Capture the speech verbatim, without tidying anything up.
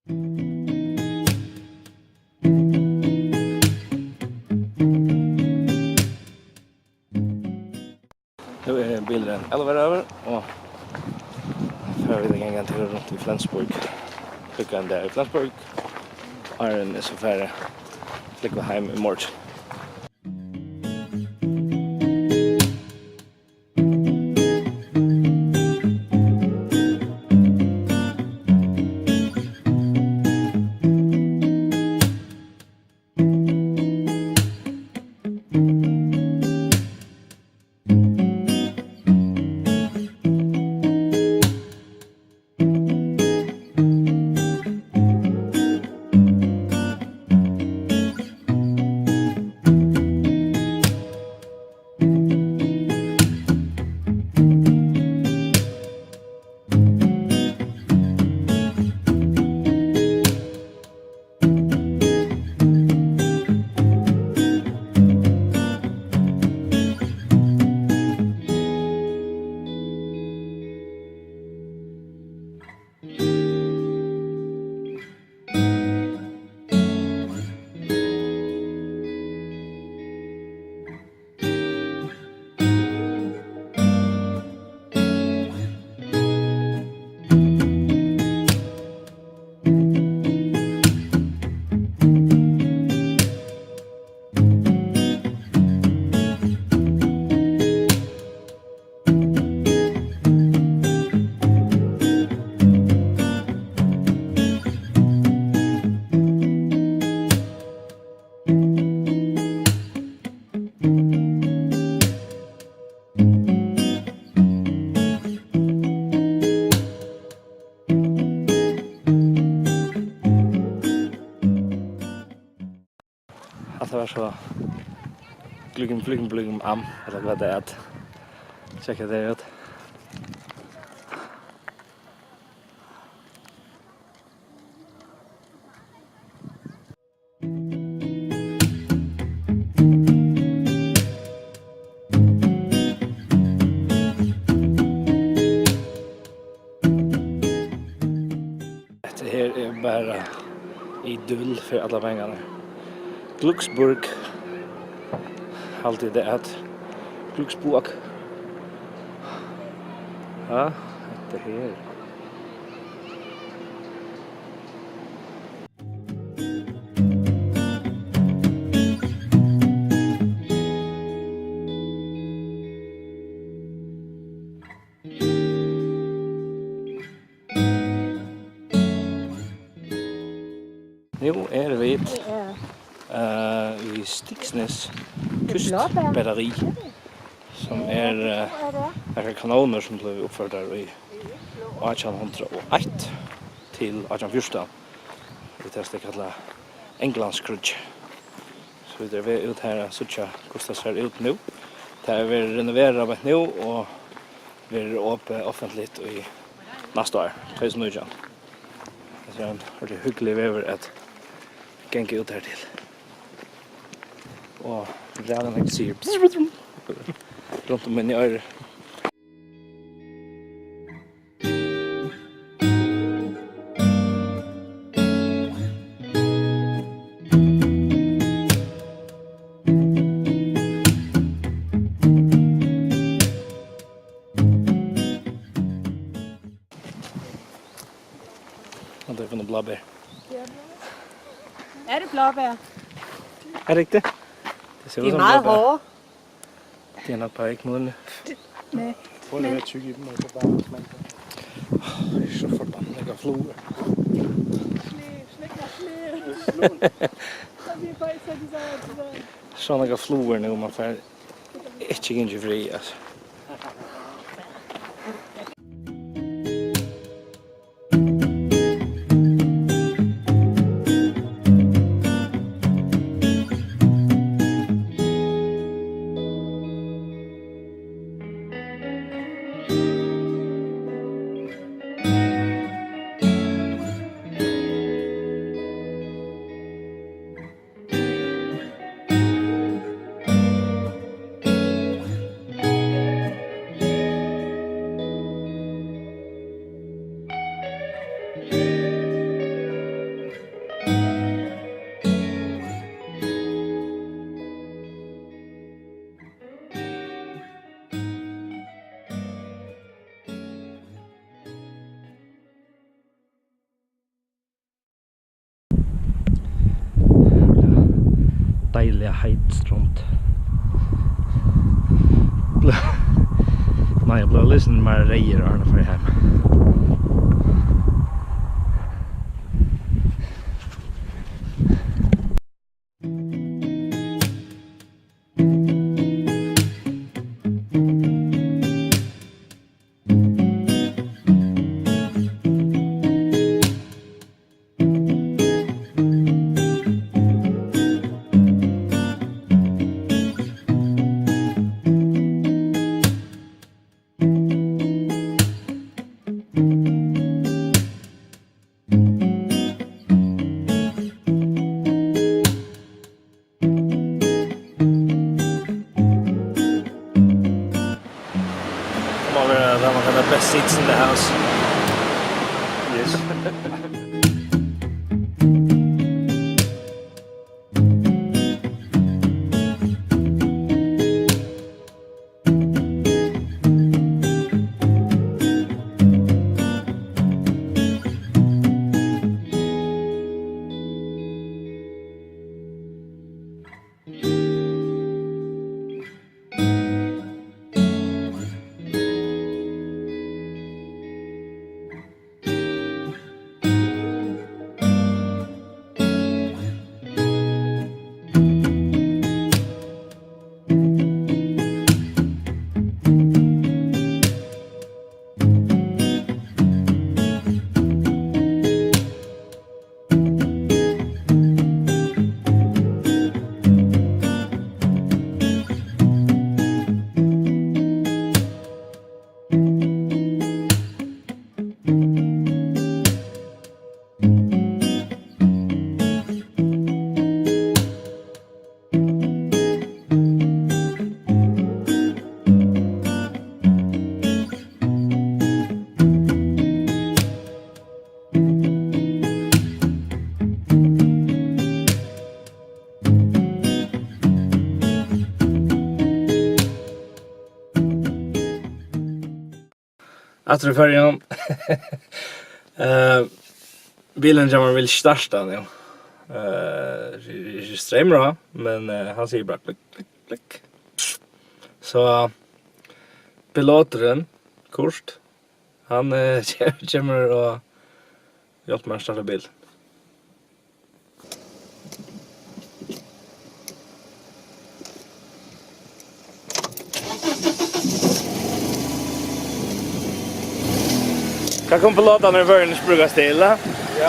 Nú er bilurin alveg yvir, og fara vit at ganga ein túr runt í Flensburg. Hugna ein dag í Flensburg, áðrenn eg so fari flúgva heim í morgin. Hatta var so Gluggen, Gluggen, Gluggen am, ella hvat tað er. Tjekka tað út. Hetta her er bara idyll fyri allar pengarnar. Glücksburg, haldi eg tað at. Glücksburg. Ja, hetta her. Nú eru vit, eh, í Stigsnæs Kystbatteri, sum er, eh, nakrar kanónir, sum bleiv uppførdar í átjan hundrað og eitt til átjan fjúrtan. Vit hava tað kallað Englandskríggj. So vit eru við út her at síggja, hvussu tað sær út nú. Tað er verið renoverað beint nú og verður opið offentligt í næsta ár, tvey túsund og nítjan. Hetta er ein ordiliga hyggiligur vegur at ganga út her til. Og ræðan sigur runt um míni oyru. Og tey funnu bláber. Er det blåbær? Er det ikke det? Det ser ud som blåbær. De er meget hårde. De er nok bare ikke modne. Nej. Prøv lige at tygge i dem, og så bare smage på dem. Åh, det er så forbandet, der går fluer. Sne, sne, sne. Så vi er bare sat i sig, så. Sovorðnar flugur nú, man fær ikki gingið í frið, altso. Deiliga heit strond. Blø-, nei, eg blívi líkasum meira reyður, áðrenn eg fari heim. Má vera, tað man kalla best seats in the house. Yes. Aftur í Føroyum. Eh, bilurin hjá mær vil ikki starta nú. Eh, ikki streymur á, men, eh, hann sigur bara klikk, klikk, klikk. So, piloturin, Kurt, hann, eh, kemur og hjálpir mær at starta bilin. Hvat kunnu pilotarnir í Føroyum ikki brúkast til, ha? Ja.